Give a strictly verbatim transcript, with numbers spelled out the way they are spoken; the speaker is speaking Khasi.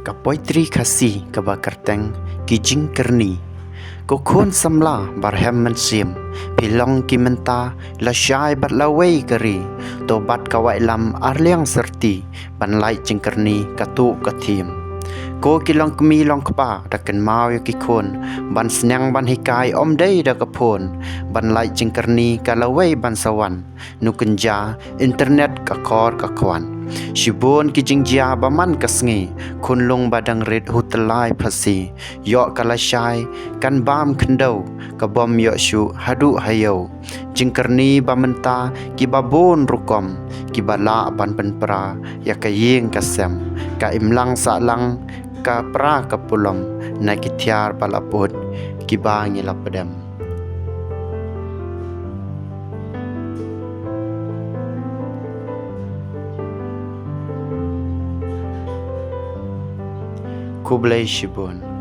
Ka poetry Khasi kaba kyrteng Ki Jingkyrni. Ko khun samla barhem mynsiem, phi long ki mynta lashai bad lawei ka ri, to bat ka waitlam arliang syrti, ban lait jingkyrni katto ka thim. Ko ki longkmie longkpa da kynmaw ïa ki khun, ban sneng ban hikai ym dei da ka phone, ban lait jingkyrni ka lawei ban sa wan, nu kynja internet ka khor ka khwan. Shibun ki jingjia ba man ka sngi, khunlung ba dang rit hu tyllai phasi, ïoh ka lashai kan bam khyndew, ka bym ïoh shuh haduh haïew. Jingkyrni ba mynta kiba bun rukom, kiba lah ban pynpra ïa ka ïing ka sem, ka imlang sahlang, ka pra ka pulom, na ki thiar ba la put kiba ngi la pdem. Khublei shibun.